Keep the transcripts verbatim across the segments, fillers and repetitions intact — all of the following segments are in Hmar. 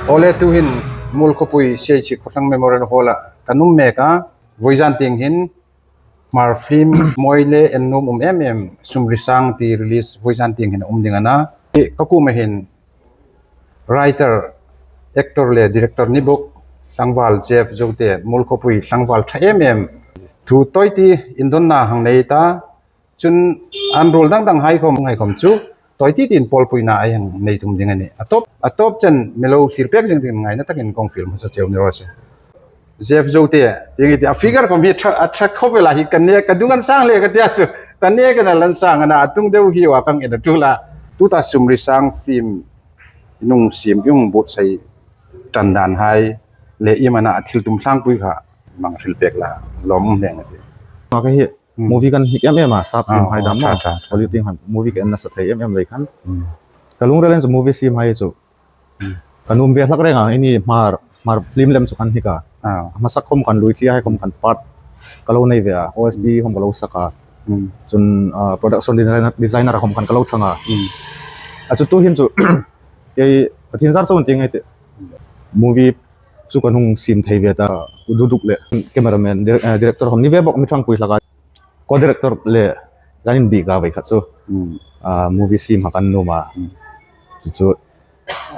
Awle, tuhin Muolkhawpui C H C Khawthlang Memorial Hall-a kan um mek a, vawizan tieng hin Hmar film mawi le en nuom um em em, Sumri Sang ti release vawizan tieng hin a um ding a na. Ka kuoma hin writer, actor le director ni bawk, tlangval Jeff Zote, Muolkhawpui tlangval ṭha em em, thu tawi ti indonna hang nei ta, chun an role dang dang hai khawm, hai khawm chu tawi ti tin pawlpuina ei hang nei tum ding a nih. A tawp, a tawp chen mi lo thlir pek zing ding ngaina takin kong fiel hmasa cheu ni raw se. Jeff Zote, tieng i ti a figure khawm hi ṭha, a ṭha khawp el a hi ka ne, ka dung an sang le ka tia chu. Ka ne ka na lan sang a na, a tung deu hi wa kang en a tul a. Tuta Sumri Sang film i hung siem, i hung buotsai ṭan dan hai le i mana a thil tum tlangpui kha mang hril pek la, lawm um hle a ti. Ma ka hi, hmm, movie kan hnik em em a, sap film, oh, hai, oh, dam ṭha, maw. Ṭha, ṭha. Hollywood tieng han movie ka en nasa thei em em lei khan. Hmm. Ka lungril en chu movie siem hai chu. Hmm. Ka nuom ve hlak reng a, eini Hmar, Hmar film lem chu kan hnik a. Ah. A hmasa khawm kan lui thli hai khawm kan part ka lo nei ve a, O S T, hmm, khawm ka lo sak a. Hmm. Chun, ah, production designer, designer khawm kan ka lo thang a. Hmm. A chu tuhin chu, kei Pathian zar chauh tieng ei ti. Movie chu kan hung siem thei ve ta, Duduk le cameraman, dir-, eh, director khawm ni ve bawk, mi ṭhangpui hlak a. Co-director le kan inbik a, vei khat chu. Hmm. Ah, movie siem ha kan nuom a. Hmm. Chu chu.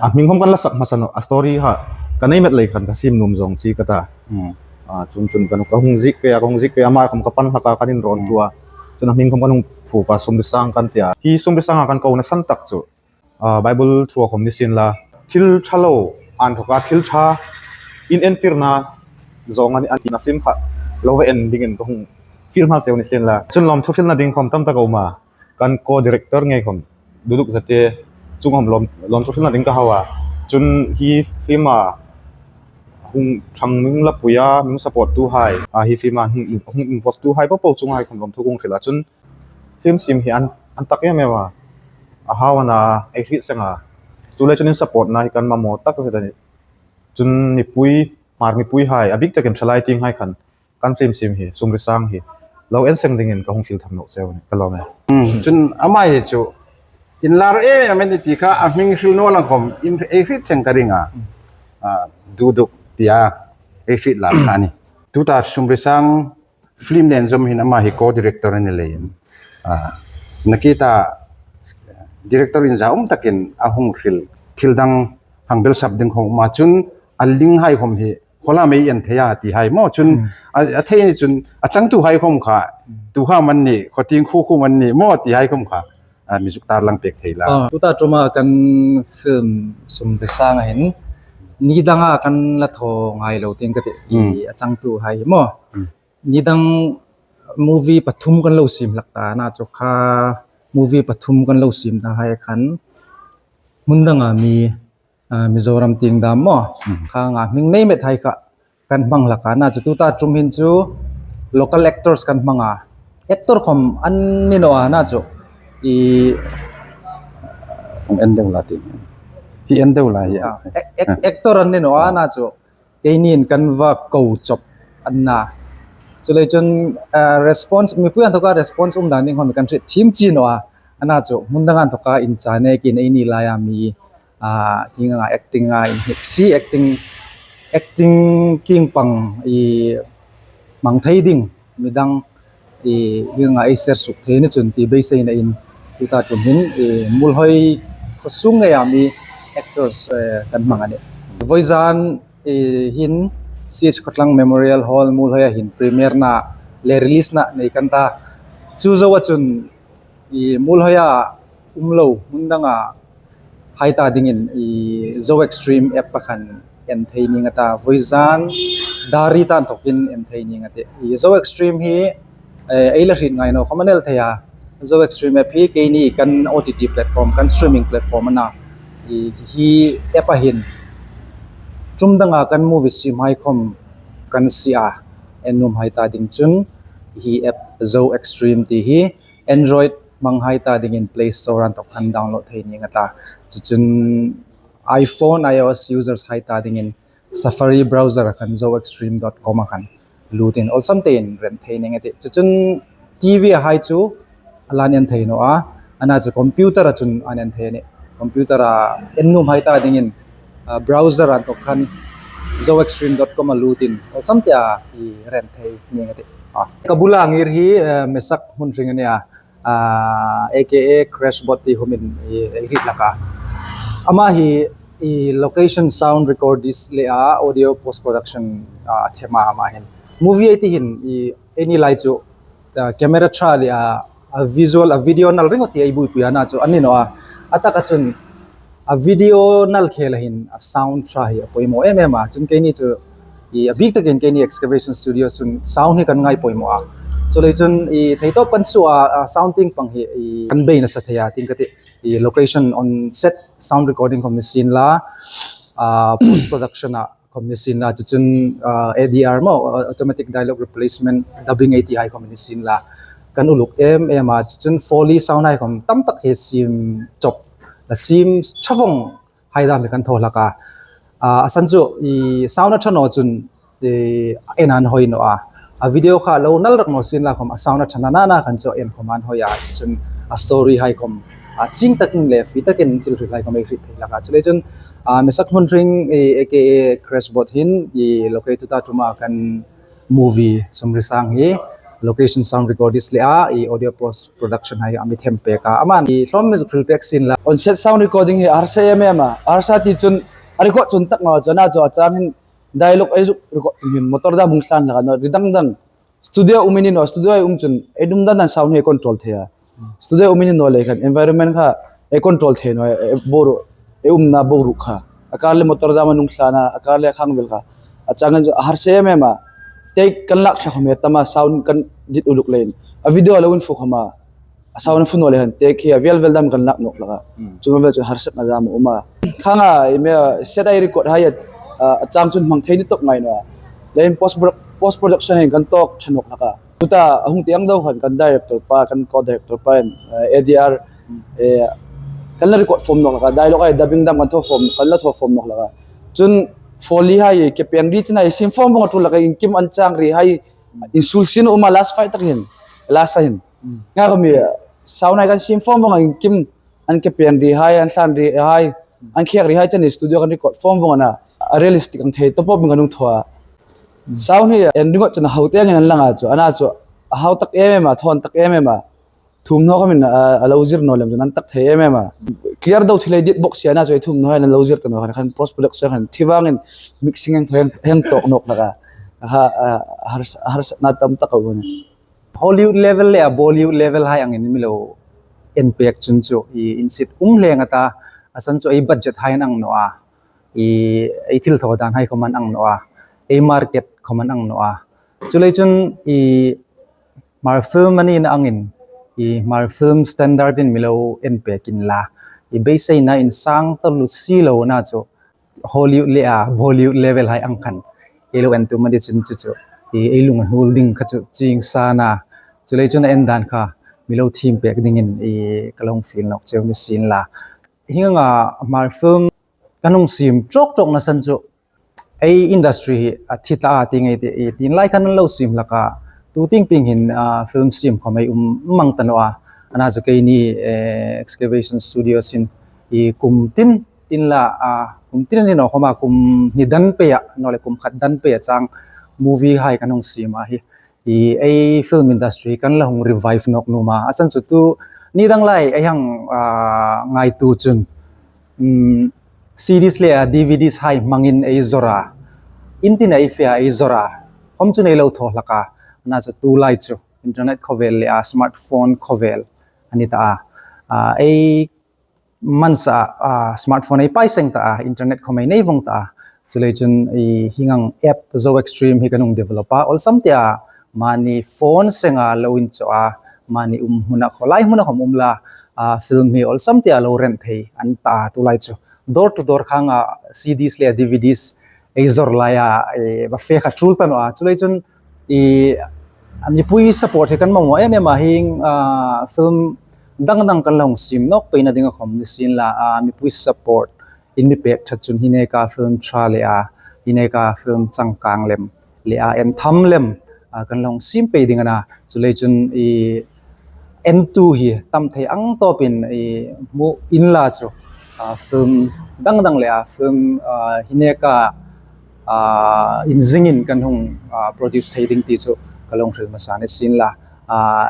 A hming khawm kan la sak hmasa naw, a story ha ka nei met lei khan ka siem nuom zawng chi ka ta. Hmm. Ah, chun chun kan ka hung ziek pei a, ka hung ziek pei a, ama khawm ka pan hlak a, kan inrawn, hmm, tu a. Chun a hming khawm kan hung phuok a, Sumri Sang kan ti a. Hi Sumri Sang a kan kona san tak chu, ah, Bible thua khawm ni sien la, thil ṭha lo, a inthawka thil ṭha inentirna zawng a ni, a ni tina film kha lo va en dingin ka hung fiel hmasa cheu ni sien la. Chun lawmthu hrilna ding khawm tam tak a um a. Kan co-director ngei khawm, Duduk Zate, chung khawm lawm, lawmthu hrilna ding ka hau a. Chun hi film a hung ṭhang, mi hung lapui a, mi hung support tu hai, a, hi film a hung, hung involve tu hai po po chung hai khawm lawmthu kong hril a. Chun film siem hi an, an tak em em a. A hau a na, ei hriet seng a. Chuleiin chun in support na hi kan mamaw tak zet a nih. Chun mipui, Hmar mipui hai, a bik takin thalai tieng hai khan kan film siem hi, Sumri Sang hi lo en seng dingin ka hung fiel tham nawk cheu a nih, ka lawm e. Hmm, chun ama hi chu inlar em em a ni ti kha a hming hril naw lang khawm in ei hriet seng ka ring a. Ah, Duduk tia ei hriet lai kha a nih. Tuta Sumri Sang film nen zawm hin ama hi co-director a ni leiin, ah, nakie ta director inzaum takin a hung hril thil dang hang belsap ding khawm um a, chun a ling hai khawm hi khawlam ei en thei a ti hai maw, chun, hmm, a, a thei ni chun a changtu hai khawm kha, hmm, tu kha man ni, khaw tieng khu khu man ni maw ti hai khawm kha, ah, mi zuk tarlang pek thei la. Ah, tuta ṭuma kan film Sumri Sang a hin ni danga kan la thaw ngai lo tieng ka ti, hmm, a changtu hai hi maw. Hmm. Ni dang movie pathum kan lo siem hlak ta, a na chu kha movie pathum kan lo siem ta hai khan hmun danga mi, ah, Mizoram tieng dam maw, hmm, kha nga hming nei met hai kha kan hmang hlak a, a na chu tuta ṭum hin chu local actors kan hmang a. Actor khawm an ni naw a, a na chu i, hung en deu la ti. Hi en deu la hi. Ah, ac-, ac-, actor an ni naw a, a na chu keinin kan va ko chawp a na. Chuleiin chun, ah, response, mipui inthawka response um dan ding khawm kan hriet thiem chie naw a. A na chu hmun dang inthawka inchah nekin eini laia mi, ah, hieng anga acting a inhnik si, acting, acting tieng pang i hmang thei ding midang i, hieng anga ei ser suk thei ni chun ti beiseina in tuta ṭum hin i Muolhoi khaw sung ngeia mi actors, eh, kan hmang a nih. Vawizan i hin C H Khawthlang Memorial Hall Muolhoia hin premiere-na le release-na nei kan ta. Chu zoa chun i Muolhoia um lo hmun danga hai ta dingin i Zo Extreme app a khan en thei ning a ta. Vawizan dar ri ta inthawkin en thei ning a tih. I Zo Extreme hi, eh, ei la hriet ngai naw khawm a ni el thei a. Zo Extreme app hi keini kan O T T platform, kan streaming platform a na. I, hi app a hin ṭum danga kan movie siem hai khawm kan sie a. En nuom hai ta ding chun hi app Zo Extreme ti hi Android hmang hai ta dingin Play Store a inthawk khan download thei ning a ta. Chu chun iPhone, iOS users hai ta dingin Safari browser a khan zo extreme dot com a khan lutin awlsam tein ren thei ning a tih. Chu chun T V a hai chu a la en thei naw a, a na chu computer a chun an en thei a nih. Computer a en nuom hai ta dingin, ah, browser an tawk khan zoextreme dot com a lutin awlsam tea i rent thei ning a tih. Ah, ka bula ngir hi, eh, Mesak Hmunhring a nia, ah, A K A Crashbot ti humin i, i hriet hlak a. Ama hi i location sound recordist le a audio post production, ah, a thema ama hin. Movie ei ti hin i, eini lai chu, ah, camera ṭha le a, a visual, a video nal ringawt hi ei buoipui a, ana chu a ni naw a. A taka chun a video nal khela hin a sound ṭha hi a poimaw em em a. Chun keini chu i a bik takin keini Excavation Studio chun sound hi kan ngai poimaw a. Chuleiin chun i theitawp kan suo a, a sound tieng pang hi i kan bei nasa thei a, tieng ka ti. I location on set sound recording khom ni sien la, ah, post production a khom ni sien la, chu chun, ah, A D R maw, ah, automatic dialogue replacement, dubbing ei ti hai khom ni sien la, kan uluk em em a, chu chun Foley sound hai khom tam tak hi siem chawp, la siem ṭha vawng hai dam hi kan thaw hlak a. Ah, a san chu i sound a ṭha naw chun i en an hoi naw a. A video kha lo nal rak naw sien la khom a sound a ṭha na na na khan chu en khom an hoi a, chu chun a story hai khom a chieng takin le fie takin thil hril hai khom ei hriet thei hlak a. Chuleiin chun, ah, Mesak Hmunhring, i, A K A Crashbot hin i location a ṭuma kan movie Sumri Sang hi location sound recordist le a i audio post production hai a mi them pek a. Aman i hlawm music hril pek sien la. On set sound recording hi a harsa em em a. A harsa ti chun a record chun tak naw chu, ana chu a chang hin dialogue ei zuk record tum hin motor dam hung hlan hlak a, naw ri dang dang. Studio um i ni naw, studio ei um chun ei dum dan dan sound hi ei control thei a. Studio um i ni naw le khan environment kha ei control thei naw, ei boru, ei umna boru kha. A kar le motor dam a hung hlan a, a kar le khang vel kha. A chang chu a harsa em em a. Take kan lak ṭha khom hi a tam a, sound kan dit uluk leiin. A video lo infu khom a, a sound a fu naw le khan take hi a vel vel dam kan lak nawk hlak a. Hmm. Chu vel chu harsatna dam a um a. Khang a, i mi set ei record hai a, a chang chun hmang thei ni tawp ngai naw a. Leiin post pro-, post production hin kan tawk ṭha nawk hlak a. Tuta a hung tieng deu khan kan director pa, kan co-director pa in, eh, A D R, eh, kan la record form nawk hlak a, dialogue hai dubbing dam kan thaw form, kan la thaw form nawk hlak a. Chun Foley hai, ke peng ri china siem form vawng a ṭul hlak a, iengkim an chang ri hai, insul sien um a last fight tak hin, last a hin. Nga khom i, sound hai kan siem form vawng a, iengkim an ke peng ri hai, an hlan ri hai, an khek ri hai chun studio kan record form vawng a na, a realistic ang thei tawp pawp min kan hung thaw a. Sound hi en ringawt chun a hau te angin an lang a chu, ana chu a hau tak em em a, thawn tak em em a. Thum naw khom in a, a lo zir naw lem chun an tak thei em em a. Clear deu thil ei dit bawk si a, ana chu ei thum naw hai an lo zir ta naw khan, khan post production khan thi vangin mixing hang thaw hang, hang tawk nawk hlak a. A ha, a, a harsa, a harsatna tam tak a um a. Hollywood level le a Bollywood level hai angin mi lo en pek chun chu i insit um hleng a ta, a san chu ei budget hai an ang naw a, i, ei thil thaw dan hai khom an ang naw a, ei market khom an ang naw a. Chuleiin chun i Hmar film a nina angin i Hmar film standard in mi lo en pek inla, i beiseina insang taluo si lo, ana chu Hollywood le a Bollywood level hai ang khan ei lo en tum a ni chun chu chu i ei lung a hnuol ding kha chu chieng sa a na. Chuleiin chun a en dan kha mi lo thiem pek dingin i ka lo fiel nawk cheu ni sien la. Hieng anga Hmar film kan hung siem ṭawk ṭawkna san chu ei industry hi a thi ta a ti ngei ti, i tin lai khan an lo siem hlak a. Tu tieng tieng hin, ah, film siem khom ei um mang ta naw a. Ana chu keini, eh, Excavation Studios hin i kum tin tin la, a, kum tin ni naw khom a, kum hni dan pei a, naw le kum khat dan pei a chang movie hai kan hung siem a hi. I ei film industry kan la hung revive nawk nuom a. A san chu tu ni dang lai ei hang, a, ngaituo chun, um, C Ds le a D V Ds hai hmangin ei zawr a, in tin ei fe a, ei zawr a, khom chun ei lo thaw hlak a. Ana chu tu lai chu internet khawvel le a smartphone khawvel a ni ta a. A, ei man sa, a, smartphone ei pai seng ta a, internet khom ei nei vawng ta a. Chuleiin chun i hieng ang app Zoextreme hi kan hung develop a, awlsam tea mani phone senga lo inchaw a, mani um hmuna, khawlai hmuna khom um la, a, film hi awlsam tea lo rent thei an ta a, tu lai chu. Door to door khanga C Ds le D V Ds ei zawr laia, e, va fe kha tul ta naw a. Chuleiin chun i, a, mipui support hi kan mamaw em em a, hieng, a, film dang dang kan lo hung siem nawk peina dinga khom ni sien la, a, mipui support in mi pek ṭhat chun hi neka film ṭha le a, hi neka film changkang lem le a, en tham lem, a, kan lo hung siem pei ding a na. Chuleiin chun i entu hi tam thei ang tawpin i hmu inla chu, Ah, film dang dang le a film, ah, hi neka, ah, inzingin kan hung, ah, produce thei ding ti chu ka lo hril hmasa ni sien la. Ah,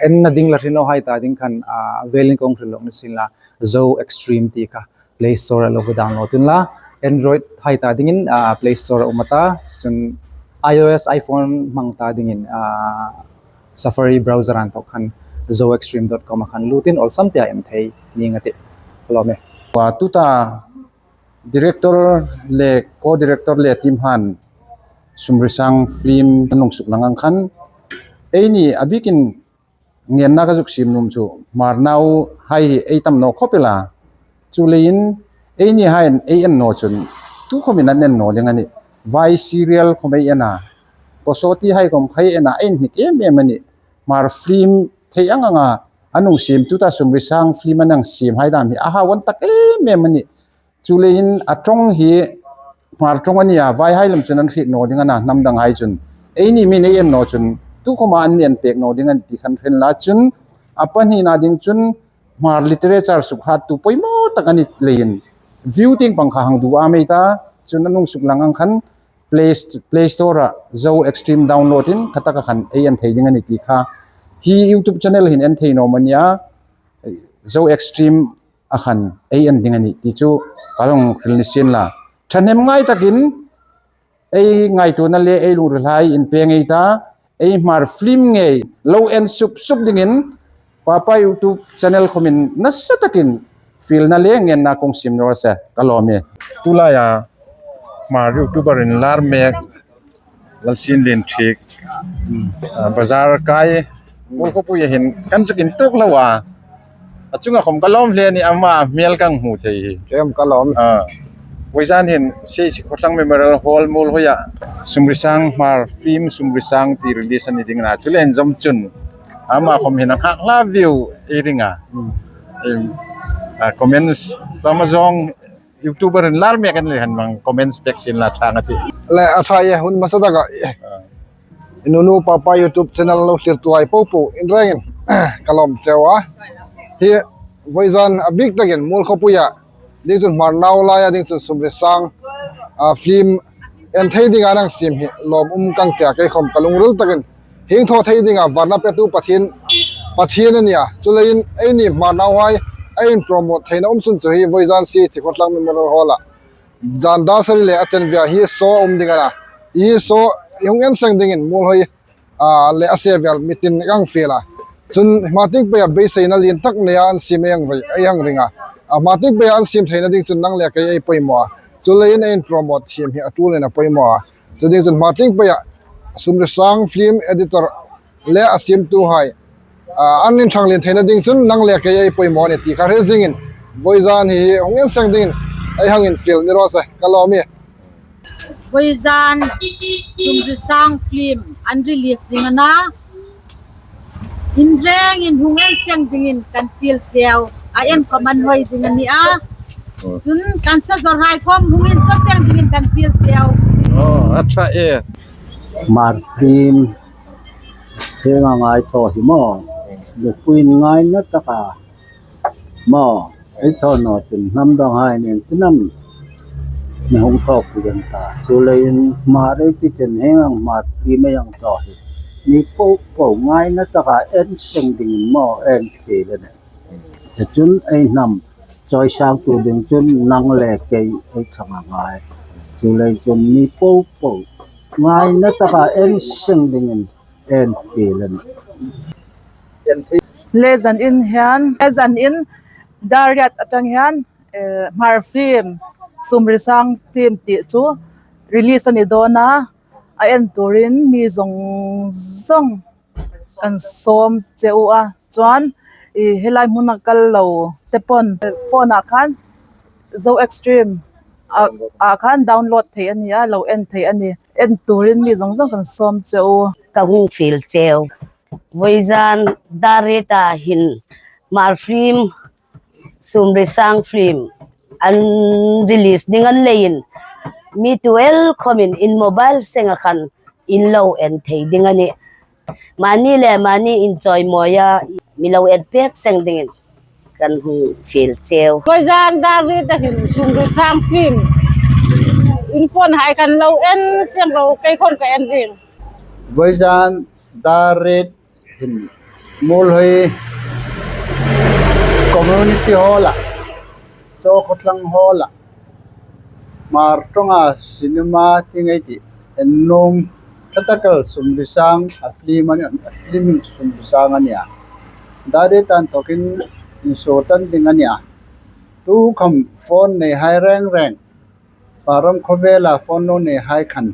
enna ding la hre naw hai ta ding khan, ah, velin ka hung hril lawk ni sien la. Zo Extreme ti kha Play Store-a lo download unla. Android hai ta dingin, ah, Play Store-a um a ta. Chun iOS, iPhone hmang ta dingin, ah, Safari browser-a inthawk khan zo extreme dot com-a khan lutin awlsam tia en thei ning a tih. Ka lawm e. Wa tuta director le co-director le team han Sumrisang film an hung suklang ang khan, eini a bikin ngenna ka zuk siem nuom chu Hmar nauhai hi ei tam naw khawp el a. Chuleiin eini haiin ei en naw chun tu khawmin an en naw ding a nih. Vai serial khawm ei en a, Kosawti hai khawm kha ei en a, ei inhnik em em a nih. Hmar film thei ang anga an hung siem tuta Sumrisang film an hung siem hai dam hi a hau an tak em em a nih. Chuleiin a ṭawng hi Hmar ṭawng a nia, vaihai lam chun an hriet naw ding a na, hnam danghai chun. Eini mi ei en naw chun tu khawma an mi en pek naw ding a nih ti khan hre inla. Chun a pahnina ding chun Hmar literature sukhrattu poimaw tak a ni leiin view tieng pang kha hang duh a mei ta. Chun an hung suklang ang khan Play St-, Play Store-a Zo Extreme download-in kha taka khan ei en thei ding a nih ti kha hi YouTube channel hin en thei naw am a nia, Zo Extreme-a khan ei en ding a nih ti chu ka lo hril ni sien la. Ṭhahnem ngai takin ei ngaituona le ei lungril hai inpe ngei ta, ei Hmar film ngei lo en sup sup dingin Papa YouTube channel khawmin nasa takin fielna le ngenna kong siem naw se, ka lawm e. Tulaia Hmar YouTuber inlar mek Lalsinlien Thiek, ah, bazar kai, Muolkhawpuia hin kan zuk intuok lo a. A chunga khawm ka lawm hle a nih, ama hmel kan hmu thei hi. Kem ka lawm. Ah. Vawizan hin C H C Khawtlang Memorial Hall Muolhoia Sumrisang Hmar film Sumrisang ti release a ni ding a na. Chu le inzawm chun ama khawm hin a nghak hla vieu ei ring a. Hmm. Em, ah, comments sama zawng YouTuber inlar mek an le han mang comments pek sien la ṭha ngat a tih. Le a ṭha e, hun hmasa taka, eh, ah, i nunu Papa YouTube channel lo thlirtuhai popo in rengin ka lawm cheu a. Hi vawizan a bik takin Muolkhawpuia ding chun Hmar nau laia ding chun Sumrisang, ah, film en thei dinga an hang siem hi lawm um kang tia kei khawm ka lungril takin hieng thaw thei dinga varna petu Pathien, Pathien a nia. Chuleiin eini Hmar nauhai ei in promote theina um sun chu hi vawizan C H C Khawtlang Memorial Hall-a zan dar sari le a chanvea hi show a um ding a na. Hi show hung en seng dingin Muolhoi, ah, le a se vel mi tin kan fiel a. Chun hma tieng peia beiseina lien tak neia an siem ei hang ring, ei hang ring a. Ah, hma tieng peia an siem theina ding chun nang le kei ei poimaw a. Chuleiin ei in promote thiem hi a tul in a poimaw a. Chu ding chun hma tieng peia Sumrisang film editor le a siemtuhai, ah, an inṭhang lien theina ding chun nang le kei ei poimaw a nih ti kha hre zingin vawizan hi hung en seng dingin ei hang infiel ni raw se, ka lawm e. Vawizan Sumrisang film an release ding a na. In rengin hung en seng dingin kan fiel cheu. A en khawm a nuoi ding a ni a. Oh. Chun kan sa zawrhai khawm hung inchaw seng dingin kan fiel cheu. Oh, a ṭha e. Hmar film hi ngai ngai thaw hi maw. Mipuiin ngaina taka maw, ei thaw naw chun hnam danghaiin ieng tin am mi hung thawpui an ta. Chuleiin Hmar ei ti chun hieng ang Hmar film ei hang thaw hi mi popo ngaina taka en seng dingin maw, en fiel a nih. Chun ei hnam chawisangtu ding chun nang le kei ei ṭhang a ngai. Chuleiin mi popo ngaina taka en seng dingin en fiel a nih. Le zanin hian, le zanin dar riat aṭang hian, eh, Hmar film, Sumrisang film tih chu release a ni dawn a, a en turin mi zawng zawng kan sawm che u a. Chuan, i, helai hmuna kal lo te pawn, eh, phone-ah khan Zo Extreme-ah, ah khan download thei a ni a, lo en thei a ni. En turin mi zawng zawng kan sawm che u. Ka hung fiel cheu. Vawizan dar riata hin Hmar film, Sumrisang film an release ding a ni leiin mi tu el khawmin in mobile senga khan in lo en thei ding a nih. Mani le mani inchawimawia mi lo en pek seng dingin kan hung fiel cheu. Vawizan dar riet a hin Sumrisang film inphuonhai kan lo en seng ro, kei khawm ka en ding. Vawizan dar riet hin Muolhoi Community Hall-a, Chaw Khawthlang Hall-a, Hmar ṭawnga cinema ti ngei ti en nuom ṭha tak el Sumrisang a film a ni, a film Sumrisang a nih a. Dar riet a inthawkin insuo ṭan ding a nih a. Tukhawm phone neihai reng reng, Hmar ram khawvela phone lo neihai khan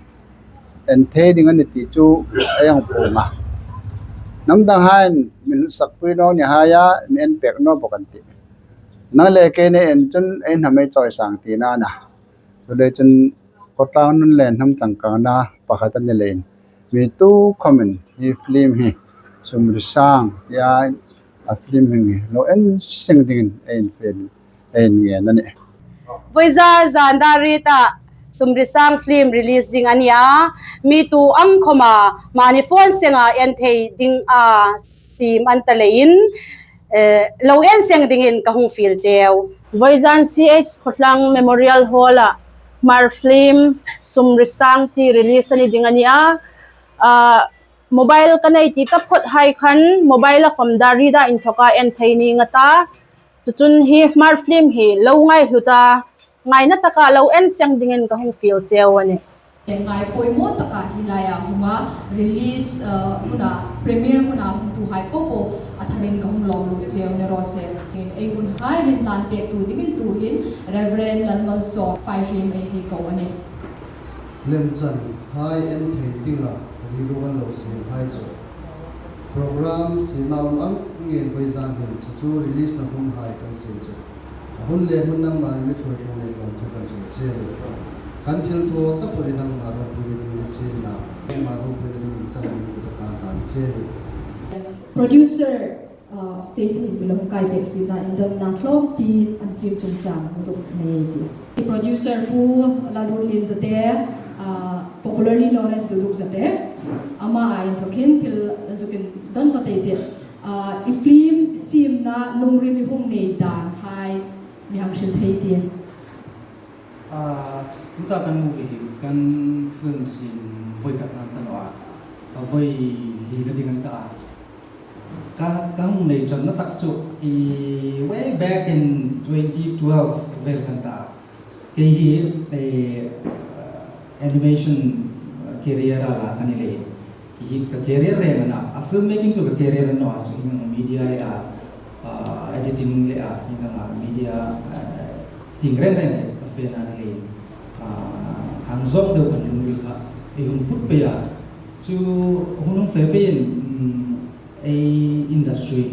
en thei ding a nih ti chu ei hang puong a. Hnam danghaiin mi hlutsakpui naw ni hai a, mi en pek naw bawk an tih. Nang le kei nei en chun ei hnam ei chawisang tina a nih. Chuleiin chun khawtlang nun le hnam changkangna pakhat a ni leiin mi tukhawmin hi film hi Sumrisang tia a film hi lo en seng dingin ei infiel, ei inngen a nih. Vawizan dar riet a Sumrisang film release ding a nih a. Mi tu ang khawma mani phone senga en thei dinga siem an ta leiin, eh, lo en seng dingin ka hung fiel cheu. Vawizan C H Khawthlang Memorial Hall-a Hmar film Sumrisang ti release a ni ding a nih a. Ah, mobile ka nei ti taphawt hai khan mobile-a khawm dar riet a inthawka en thei ning a ta. Chu chun hi Hmar film hi lo ngaihlut a, ngaina taka lo en seng dingin ka hung fiel cheu a nih. Ngai poimaw taka hi laia huma release, uh, hmuna, premiere hmuna hungtuhai popo a tharin ka hung lawm lum cheu ni raw se. Hin ei hunhai rinhlan pektu dingin tuhin Reverend Lalmalsawm Faihriem ei hei ko a nih. Lemchanhai en thei dinga review an lo siem hai chu program siema um ang ngei vawizan hin chu chu release-na hunhai kan siem chu. A hun le hmun nangma mi thuoi tlung le lawmthu kan hril che a nih. Kan thilthaw taphawt hi nangma ropuina dingin siem la, nangma ropuina dingin chang ding kuta kan hlan che a nih. Producer, uh, Stacy hin mi lo kai pek si ta, indonna tlawm ti an film chungchang zuk nei ti. Producer Pu Lalrulien Zate, uh, popularly known as Duduk Zate, ama a inthawkin thil zukin don ka tei te. Ah, i film siemna lungril i hung nei dan hai mi hang hril thei ti. Ah, tuta kan movie hi kan film siem voi khatna ta naw a. A voi li ka ding an ta a. Ka, ka hung nei ṭanna tak chu i way back in twenty twelve vel kan ta a. Kei hi, eh, animation career-a la ka ni leiin, hi ka career reng a na, a filmmaking chu ka career a ni naw a, chu hi ngang media le a, ah, editing le a, hi ngang a media, ah, tieng reng reng hi ka fena ni leiin, ah, khang zawng deu kan lungril kha ei hung put pei a, chu hun hung fe peiin, um, ei industry,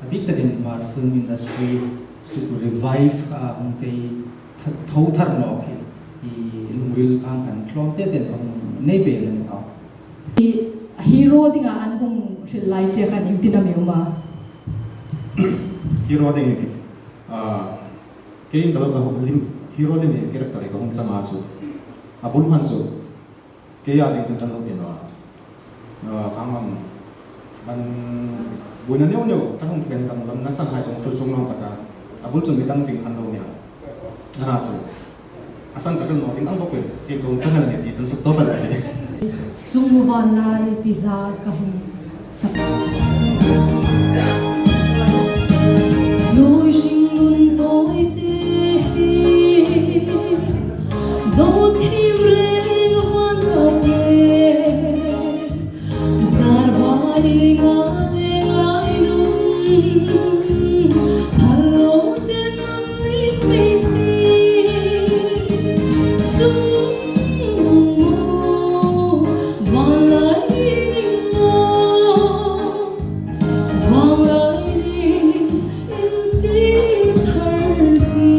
a bik takin Hmar film industry chu revive a hung kei tha-, tho thar nawk hi, i lungril ang kan tlawm te ten ka hung nei pei a ni a. I hero dinga an hung hril lai che khan iengtin am i um a? Hero ding hi, ah, kei in ka lo ka hung lim, hero ding hi character hi ka hung chang a chu. A bul khan chu kei a ding kan lo ti naw a. Ah, khang ang, kan buoina neu neu, kan hung thlen kan lam na san hai chong thil sung nang kata. A bul chun mi dang ding khan lo nia. A na chu. A san ka thil naw ding ang bawk in, kei kong chang a ni ti chun suk tawp a ni. Sung mu van lai ti hla ka hung sak. Nuoi hring nun tawi te hi, do thim reng van ka te, zar vai nga le ngai nun, phal lo te nan lim mei si, sung mu, van lai ding maw. Vanglai ding insiet thar si,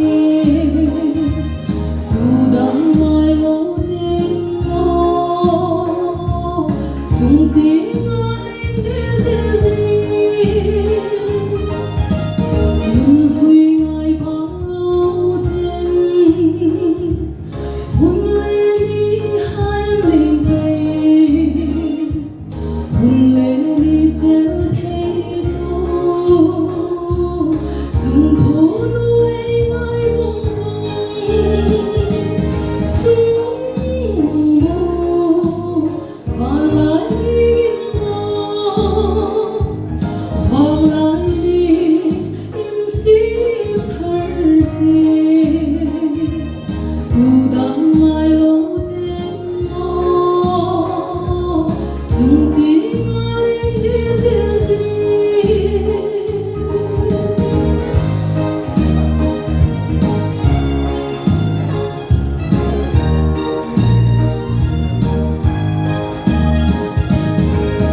tu dang mai lo ding maw, chung tienga leng del del ding, lungpui ngai bang lo ding, hun le ni hai leng pei. Hun le ni chel thei tu, sung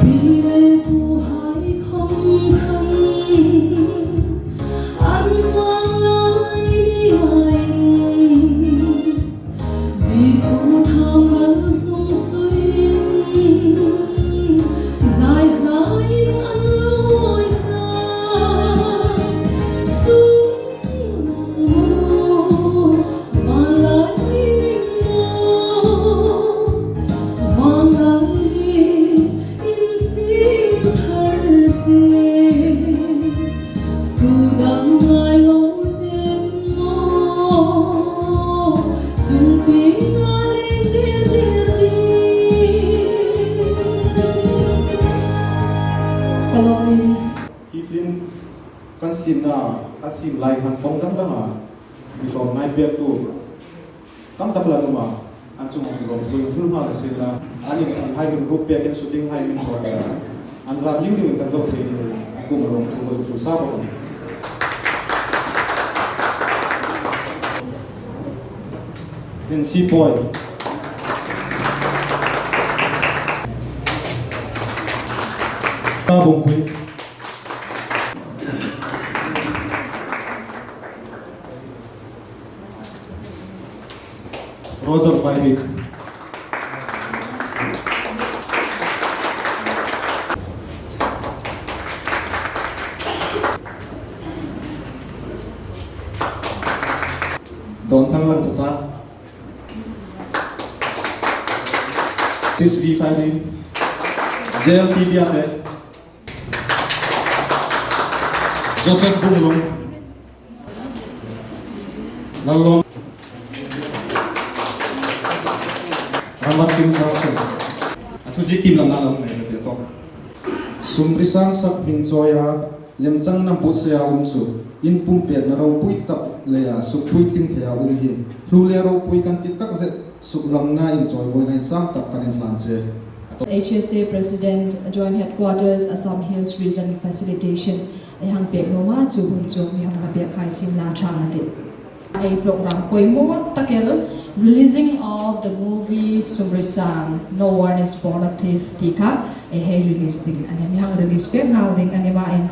Pi le puhai khom khan an hmang lai ni aiin, mi thu tham ral hnung suiin, zai hlaiin an lawi hlak. Chu Vanlai ni maw, vanlai ni in si thar si. Tu dang ngai lo te maw, chung ti nga leng der der ni. Ka lawm e. Hi film kan siemna, a siem lai hang kawng dang danga mi hlawm ngai pektu tam tak la um a, an chunga lawmthu hung hril nghal a sien la, an inhai min ruot pek in shooting hai min hlawm a, an zar liu liu in kan zo thei ni, an kuoma lawmthu ka zuk hril sa bawk a nih. Nancy Paul. Ka bung pui. Roger Paihik. Dawnthang Langthasa. Sis V five in. J L P Biate. Joseph Bunglung. Lallawm. Ramat Kim Thangsen. A thu ziek tim lam na lam nei te tawk. Sumrisang Sakhming Chawia lemchangna buotsaia um chu in pumpêkna ropui tak leia sukpuitling theia um hi hlu le ropui kan ti takzet, suklamna, inchawimawina insang tak kan inhlan che. H S A President, Joint Headquarters, Assam Hills Region Facilitation, ei hang pêk nuom a, chu hun chu mi hang la pêk hai sien la ṭha a tih. Ei program poimaw tak el, releasing of the movie Sumrisang, No One Is Born a Thief ti kha ei hei release ding a nih, mi hang release pêk nghal ding a ni ma in.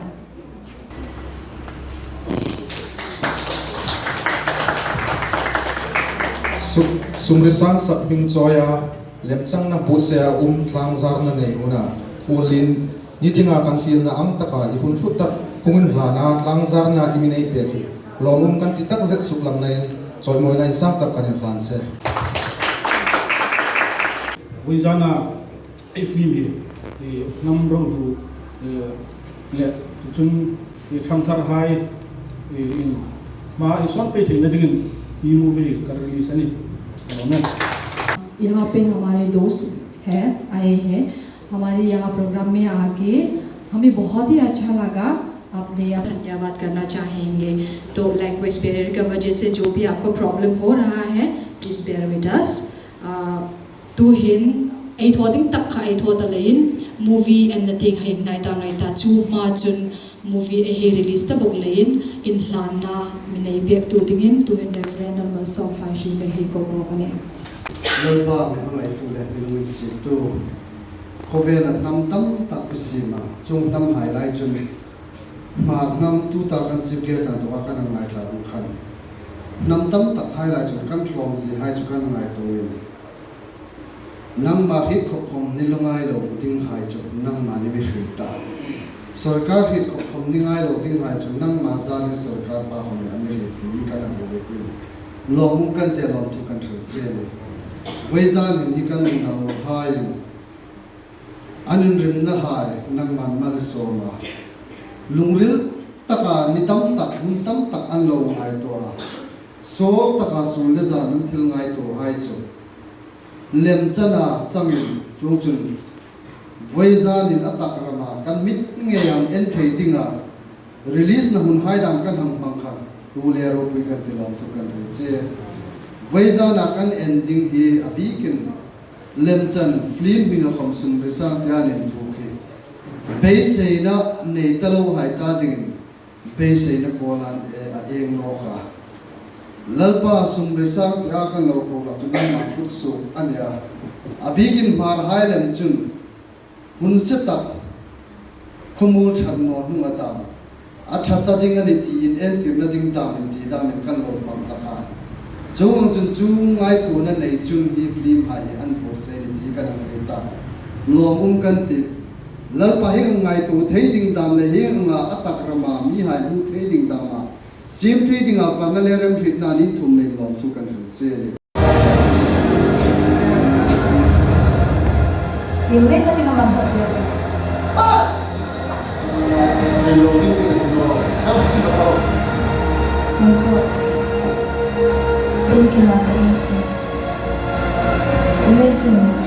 Su-, Sumrisang Sakhming Chawia lemchangna buotsaia um tlangzarna nei huna, Khuolin ni dinga kan fielna ang taka i hun hlu tak hung inhlana tlangzarna i mi nei pêk hi lawmum kan ti takzet, suklamna, inchawimawina insang tak kan inhlan che. Vawizana ei film hi, ei hnam ro hlu, eh, le, chun, ei ṭhangtharhai, eh, in hma ei sawn pei theina dingin hi movie ka release a nih. Amen. यहाँ पे हमारे दोस्त हैं, आए हैं, हमारे यहाँ प्रोग्राम में आके हमें बहुत ही अच्छा लगा। आपने यहाँ धन्यवाद करना चाहेंगे। तो लैंग्वेज बैरियर की वजह से जो भी आपको प्रॉब्लम हो रहा है, please bear with us। Uh, Tuhin, ei thaw ding tak kha ei thaw ta leiin, movie enna tieng hei ngai ta, ngai ta, chu hma chun movie ei hei release ta bawk leiin, inhlanna mi nei pêktu dingin, tuhin Reverend Lalmalsawmfai Hringna hei ko bawk a nih. Lalpa mi hmangaitu le mi lunginsiettu. Khawvela hnam tam tak i siem a, chuong hnamhai lai chun Hmar hnam tuta kan chief guest a inthawka kan hang ngaithla bawk khan, hnam tam takhai lai chun kan tlawmziehai chu kan ngaituoin, nangma hriet khawp khawm ni lungngai lo dinghai chu nangma ni mi hriet ta. Sawrkar hriet khawp khawm ni ngai lo dinghai chu nangma zalin sawrkar pa khawmin a mi hriet ti kan hang hriet in, lawmum kan ti, lawmthu kan hril che a nih. Vawizan hin hi kan unauhaiin an inrimnahai nangman malsawm a, lungril taka ni tam tak, hun tam tak an lo ngaituo a, sawl taka sun le zan an thil ngaituohai chu lemchang a changin, chuongchun vawizanin a tak rama kan mit ngei ang en thei dinga release-na hunhai dang kan hang hmang kha, hlu le ropui kan ti, lawmthu kan hril che. Vawizana kan en ding hi a bikin lemchang film hminga khawm Sumrisang tia an inbuk hi beiseina nei ta lohai ta dingin beiseina kuoma an, eh, a eng nawk a. Lalpa, Sumrisang tia kan lo ko lak chu nangma kutsuok a nih a. A bikin Hmarhai lem chun Hun se tak, khawmuol ṭhat naw hnunga dam, a ṭha ta ding a ni tiin entirna ding dam inti damin kan lo hmang hlak a. Chuong ang chun chu ngaituona nei chun hi film hai hi an bur se ni ti kan hang hriet ta. Lawm um kan tih. Lalpa hieng ang ngaituo thei ding dam le hieng anga a tak rama mihai hmu thei ding dama siem thei dinga varna le remhrietna ni thum nei lawmthu kan hril che a nih. Him le ka ding a man tak le. Hei lo ding ding lo. Hei lo ding ding lo. Hei lo ding ding lo.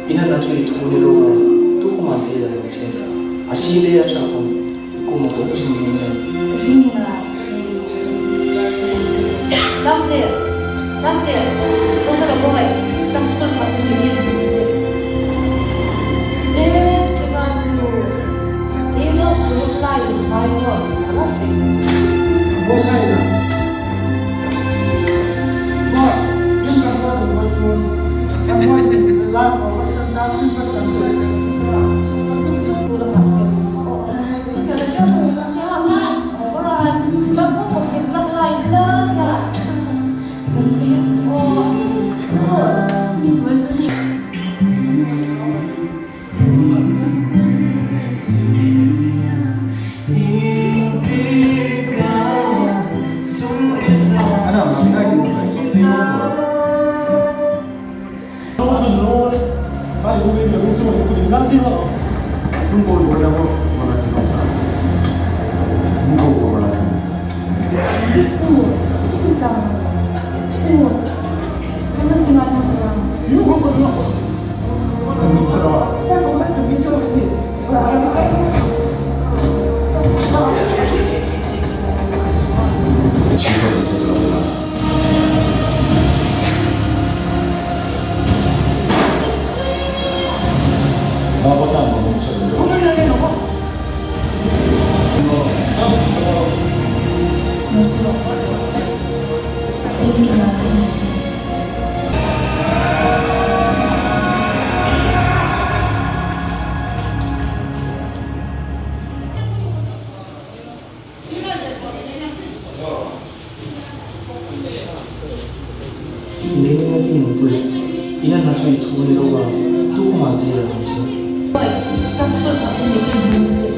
Ina na chu i thu ni lo a, tu khoma thei la che. A si le a ṭha khom, i kuoma ko chin ni le. Ring la. Samte, Samte, kawngka lo bawk ei, Sam school kha tum ni. E, kha chu, e lo group lai mai ko, ala fe. Boss hai na. Boss, yin ka sa tu boss sun. Ka mo la ko, ka ta ta sin ka ta. Nini na ti nung pui. Ina na tui thu ni lo wa. Tu khoma thei la che. Oi, Sam school kha tum ni kin.